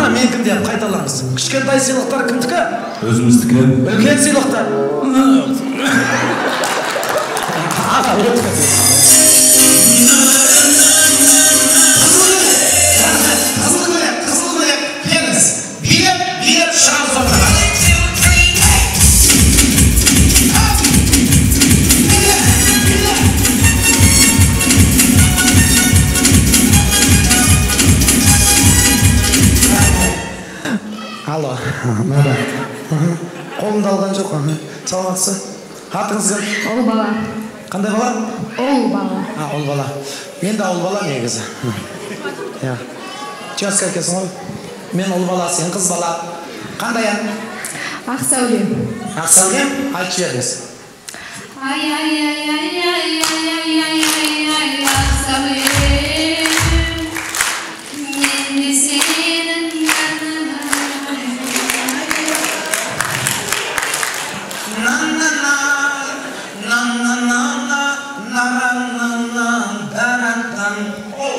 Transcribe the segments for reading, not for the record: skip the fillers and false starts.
Мына менікі деп қайталаңыз. Кішкентай сыйлықтар кімдікі? Өзіміздікі. Үлкен сыйлықтар. Аға, өткіз. Қызыл көйлек, қызыл көйлек, келіңіз. Билеп, билеп шығамыз ортаға. Алло, мына. Қолымды алған жоқ. Саламатсыз. Атыңыз кім? Ұл бала. Қандай бала? Ұл бала. А, ұл бала. Мен де ұл бала негізі. Иә. Тезка екенсің ғой. Мен ұл бала, сен қыз бала. Қандай ән? Ақ сәулем. Ақ сәулем? Айтып жіберіңіз. Ай ай ай ай ай ай ай ай ай ай ақ сәулем. Мен де сенің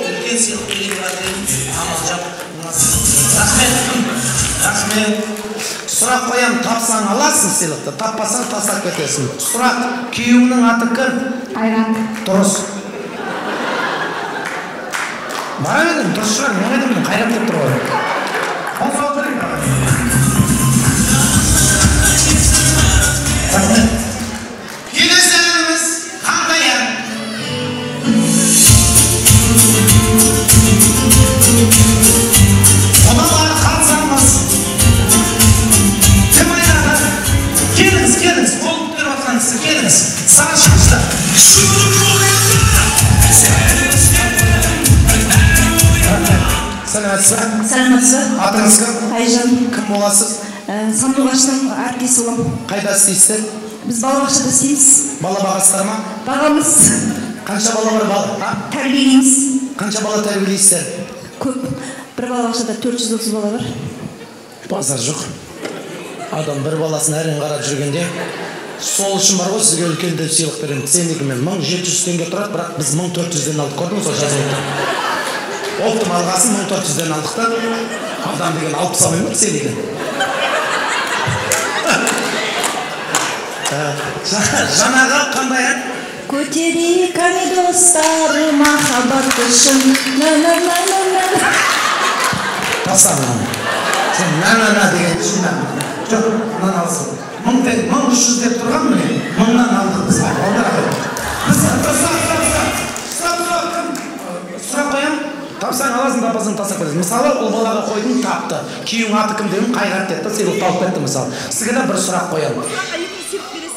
Үлкен сыйлық берейін деп жатыр едім. Амал жоқ. Рахмет. Рахмет. Сұрақ қоям, тапсаң аласың сыйлықты, таппасаң тастап кетесің. Сұрақ, күйеуіңнің аты кім? Айрат. Дұрыс. Бара бердім, дұрыс шығар, мен қайдан білейін, Қайрат деп тұр ғой. Қол соғып берейін. Рахмет. Келесі әніміз қандай ән? Құдалар қатысамыз. Кім айтады? Келіңіз, келіңіз, қол көтеріп жатқан кісі, келіңіз. Сары шашты. Сәлеметсіз бе? Сәлеметсіз бе? Атыңыз кім? Айжан. Кім боласыз? Сандуғаштың әріптесі боламын. Қайда істейсіздер? Біз балабақшада істейміз. Бала бағасыздар ма? Бағамыз. Қанша бала бар бала? Тәрбиелейміз. Қанша бала тәрбиелейсіздер? Көп. Бір балабақшада 430 бала бар. Базар жоқ. Адам бір баласын әрең қарап жүргенде, сол үшін бар ғой сізге үлкен деп сыйлық беремін. Ценнигімен 1700 теңге тұрады, бірақ біз 1400-ден алдық. Көрдіңіз ғой, жазылып тұр. Оптом алғасын 1400-ден алдық та. Адам деген алып салмай ма ценнигін? Жаңағы қандай ән? Көтерейік әне достар махаббатты шын. На-на-на-на-на. Таста мынаны. Сен на-на-на деген үшін на. Жоқ, мынаны алсын. 1300 деп тұрған міне. 1000-нан алдық біз. Біз стоп, стоп, кім? Сұрақ қоямын. Тапсаң аласың, таппасаң тастап кетесің. Мысалы, ұл балаға қойдың, тапты. Күйеуің аты кім дедім, Қайрат деді, сыйлық тауып кетті мысалы. Сізге де бір сұрақ қоямын.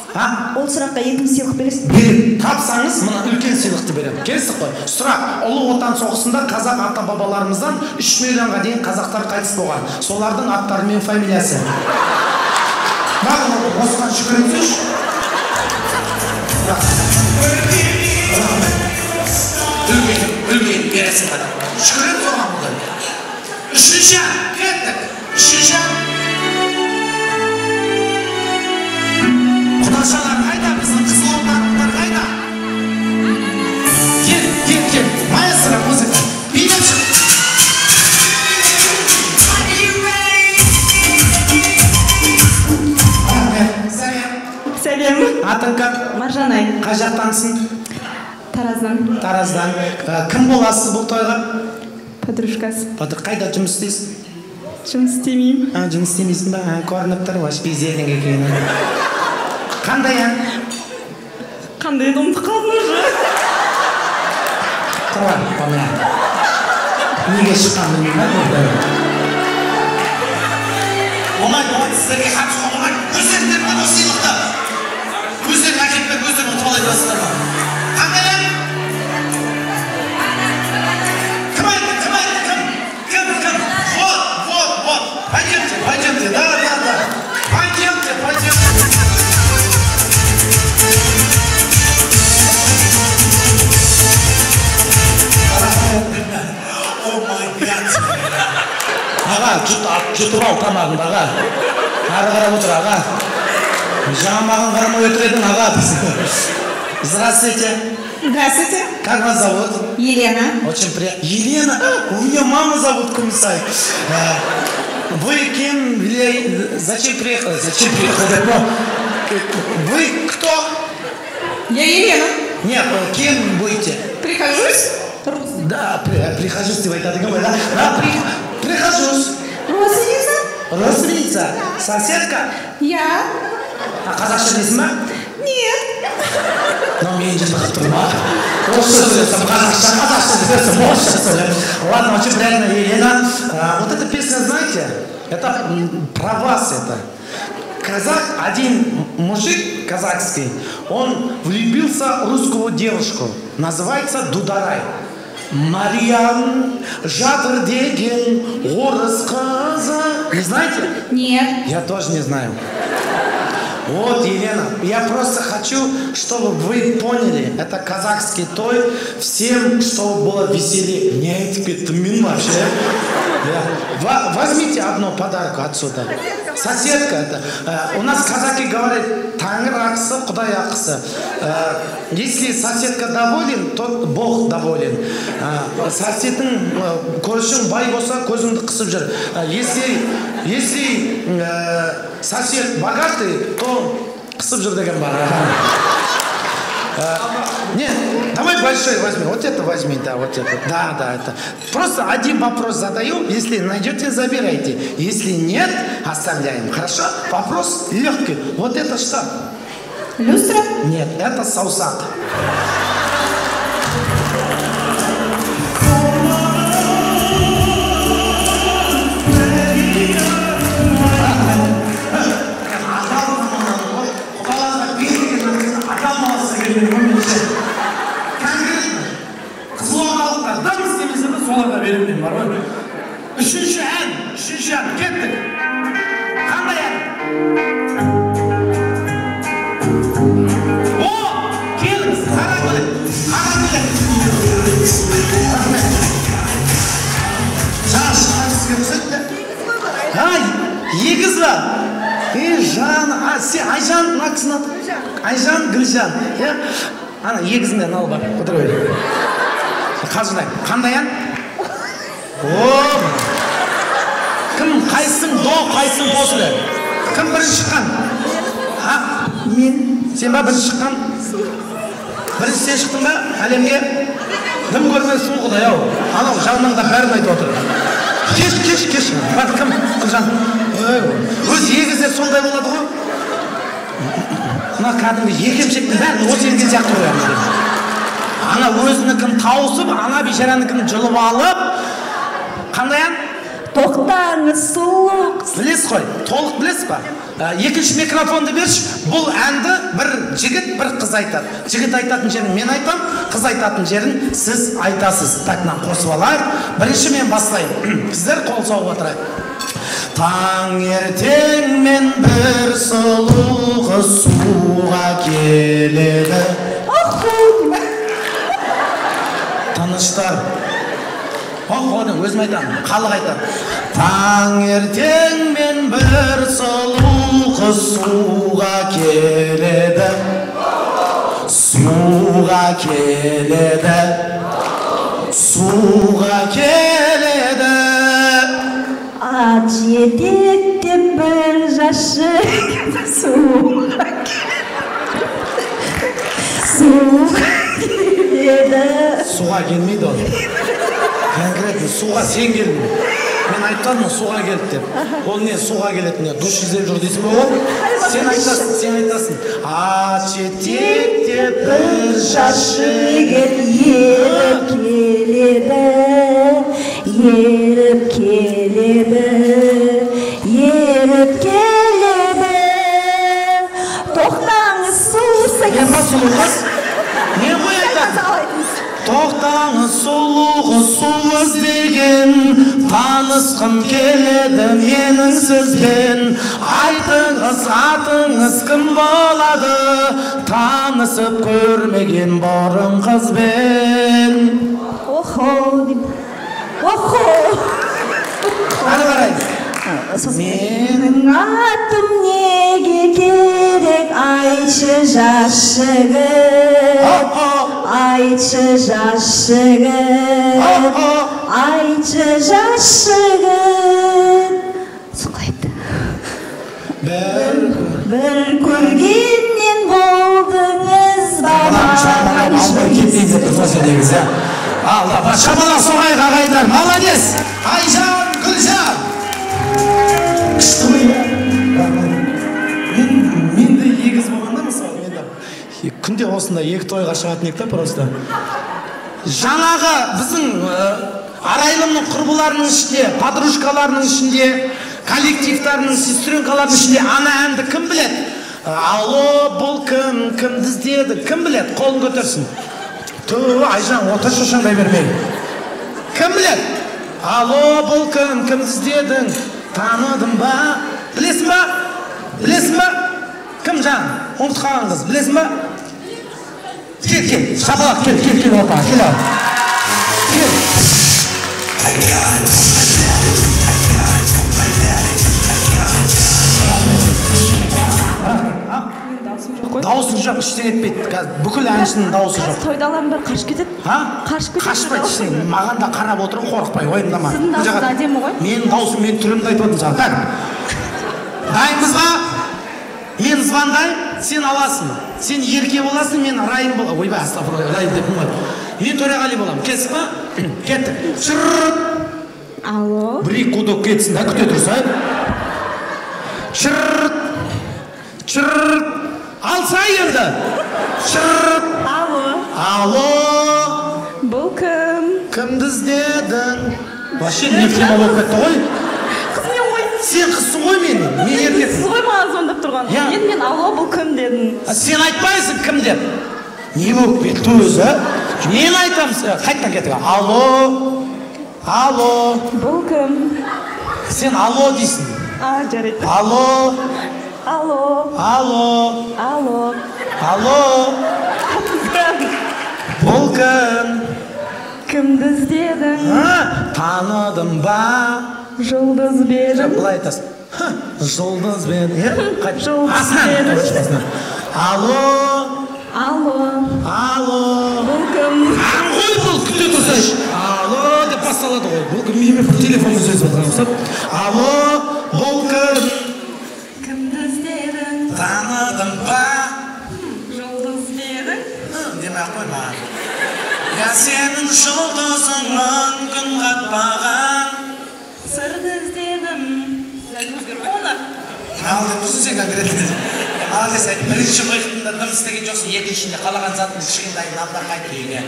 А? Ол сұраққа екінші сыйлық бересіз? Беремін. Тапсаңыз, мына үлкен сыйлықты беремін. Келістік қой. Сұрақ, Ұлы Отан соғысында қазақ ата-бабаларымыздан 3 миллионға дейін қазақтар қайтыс болған. Солардың аттары мен фамилиясы. Барлығы осыған шүкір етсінші. Үлкен, үлкен бересің адам. Шүкір ет соған бүгін. Үшінші ән, кеттік. Үшінші ән. Құдашалар қайда? Біздің қызылордалықтар қайда? Кел, кел, кел. Маэстро, музыка. Билеп шық. Сәлем. Сәлем. Атың кім? Маржанай. Қай жақтансың? Тараздан. Тараздан. Кім боласыз бұл тойға? Подружкасы. Қайда жұмыс істейсің? Жұмыс істемеймін. Жұмыс істемейсің ба? Көрініп тұр, ваш безердің екені. Қандай ән? Қандай еді, ұмытып қалдым уже. Тұрар, помя. Неге шыққан білмеймін, ә? Болмайды, болмайды, сіздерге қатысуға болмайды. Өздеріңдер ғой сыйлықты. Өздерің әкеліп беріп, өздерің ұтып алайын тұрасыздар ма? Қандай ән? Кім айтты, кім айтты, кім? Кім, кім? Вот, вот, вот. Пойдемте, пойдемте, да, да, да. Пойдемте, пойдемте. О май гад. Аға, жұтып ал тамағыңды, аға. Ары қарап отыр, аға. Жаңа маған қарамай отыр едің, аға. Здравствуйте. Здравствуйте. Как вас зовут? Елена. Очень приятно. Елена? У меня маму зовут Кумсай. Вы кем? Зачем приехали? Зачем приехали? Вы кто? Я Елена. Нет, кем будете? Прихожусь. Да, прихожусь, деп айтады екен ғой, да? Да, прихожусь. Родственница. Родственница? Соседка? Я. А қазақша білесің ба? Нет. Но мен жындық тұрмын ма? Орысша сөйлесем, қазақша, қазақша сөйлесем, орысша сөйлесем. Ладно, очень приятно, Елена. Вот эта песня, знаете, это про вас это. Казах, один мужик казахский, он влюбился в русскую девушку. Называется Дударай. Мариям жатыр деген орыс қызы. Не знаете? Нет. Я тоже не знаю. Вот, Елена, я просто хочу, чтобы вы поняли, это казахский той, всем, чтобы было веселее. Не, теперь ты вообще. Возьмите одну подарку отсюда. Соседка это. У нас казахи говорят, тәңір ақысы, құдай ақысы. Если соседка доволен, то Бог доволен. Соседің, көршің бай болса, көзіңді қысып жүр. Если сосед богатый, то қысып жүр деген бар. Нет, давай большой возьми, вот это возьми, да, вот это, да, да, это. Просто один вопрос задаю, если найдете, забирайте, если нет, оставляем, хорошо? Вопрос легкий, вот это что? Люстра? Нет, это саусак. Конкретно қызылордалықтар дым істемесе де соларға беремін бар ғой. Үшінші ән, үшінші ән, кеттік. Қандай ән? О, келіңіз, қара көйлек, қара көйлек. Рахмет. Жаңа шыққан кісіге ұқсайды да. Ай, егіз ба? Ей, жан, сен Айжан, мына кісінің аты? Айжан, Гүлжан. Иә? Ана егізіңнен ал бар, отыра бер. Қалжыңдайық. Қандай ән? О, кім қайсың до, қайсың после? Кім бірінші шыққан? А? Мен. Сен ба бірінші шыққан? Бірінші сен шықтың ба әлемге? Дым көрмесің құдай ау. Анау жалмаңдап бәрін айтып отыр. Кеш, кеш, кеш. Бар, кім? Гүлжан. Өз егіздер сондай болады ғой. Мына кәдімгі екемшектің бәрін осы ерген сияқты ғой. Ана өзінікін тауысып, ана бейшаранікін жұлып алып. Қандай ән? Тоқтаңыз, сұлу қыз. Білесіз ғой, толық білесіз ба? Екінші микрофонды берші. Бұл әнді бір жігіт, бір қыз айтады. Жігіт айтатын жерін мен айтам, қыз айтатын жерін сіз айтасыз. Так, мынаны қосып алайық. Бірінші мен бастайын. Сіздер қол соғып отырайық. Таңертеңмен бір сұлу қыз суға келеді. Тыныштар. Ох, өзім айтамын, халық айтады. Таңертеңмен бір сұлу қыз суға келеді. Суға келеді. Суға келеді. Ат жетектеп бір жас жігіт суға суға келеді. Суға келмейді ол. Конкретно суға сен келдің. Мен айтпадым суға келді деп. Ол не суға келеді, не душ іздеп жүр дейсің бе ол? Сен айтасың, сен айтасың. Ат жетектеп бір жас жігіт еріп келеді. Еріп келеді, еріп келеді. Тоқтаңыз, сұлу. Мен ба сұлу қыз? Мен ғой айтамын. Тоқтаңыз, сұлу қыз, су іздеген, танысқым келеді менің сізбен. Айтыңыз, атыңыз кім болады, танысып көрмеген бұрын қызбен. Охо деп. Охо. Ары қарай. Менің атым неге керек, айтшы жас жігіт. Айтшы жас жігіт. Айтшы жас жігіт. Бір көргеннен болдыңыз ба маған? Кетпейін деп тұрсың сен негізі. Алла, шапалақ соғайық, ағайындар. Молодец! Айжан, Гүлжан! Күшті ғой, рахмет. Мен де егіз болғанда, мысалы, мен де күнде осындай екі тойға шығатын едік та просто. Жаңағы біздің Арайлымның құрбыларының ішінде, подружкаларының ішінде, коллективтарының, сестренкаларының ішінде ана әнді кім біледі? Алло, бұл кім? Кімді іздеді? Кім біледі? Қолын көтерсін. Ту, Айжан, отыр, шошаңдай бермей. Кім біледі? Алло, бұл кім? Кімді іздедің? Таныдым ба? Білесің ба? Білесің ба? Кім жан? Ұмытып қалған қыз. Білесің ба? Кел, кел. Шапалақ, кел, кел, кел, опа, кел ал. Кел. Дауысың жоқ, ештеңе етпейді. Қазір бүкіл әншінің дауысы жоқ. Қазір тойда аламын, бәрі қашып кетеді. А? Қашып кетеді. Қашпайды ештеңе. Маған да қарап отыр, қорықпай, уайымдама. Сіздің дауысыңыз әдемі ғой. Менің дауысым, мен түрімді айтып отырмын саған. Так. Дайынбыз ба? Мен звондаймын, сен аласың. Сен Ерке боласың, мен Райым боламын. Ойбай, астағфирулла, Райым деппін ғой. Мен Төреғали боламын. Келістік па? Кеттік. Шырт. Алло. Бір екі гудок кетсін да, күте тұрса. Шырт. Шырт. Алса енді. Шырт. Алло. Алло. Бұл кім? Кімді іздедің? Вообще не тема болып кетті ғой. Қыз мен ғой. Сен қызсың ғой мен. Мен еркекпін. Сіз ғой маған звондап тұрған. Иә. Енді мен алло, бұл кім дедім. Сен айтпайсың кім деп. Не болып кетті өзі? Мен айтамын, қайтадан кеттік. Алло. Алло. Бұл кім? Сен алло дейсің. А, жарайды. Алло. Алло. Алло. Алло. Алло. Кім? Бұл кім? Кімді іздедің? Таныдым ба? Жұлдыз бе едің? Былай айтасың. Жұлдыз бе едің? Жұлдыз бе едің? Алло. Алло. Алло. Бұл кім? Ән ғой бұл, күте тұрсайшы. Алло деп басталады ғой. Бұл кім? Менімен бір телефонмен сөйлесіп отырған ұқсап. Алло, бұл кім? Кімді іздедің? Таныдым ба? Жұлдыз бе едің? Демей ақ қой маған. Я сенің жұлдызыңмын, күн қатпаған. Сырды іздедім. Оны. Ал деп тұрсың сен конкретно. Молодец, бірінші выходында дым істеген жоқсың, екіншінде қалаған затың кішкентайын алда қайт үйіңе.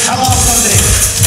Шапалақ.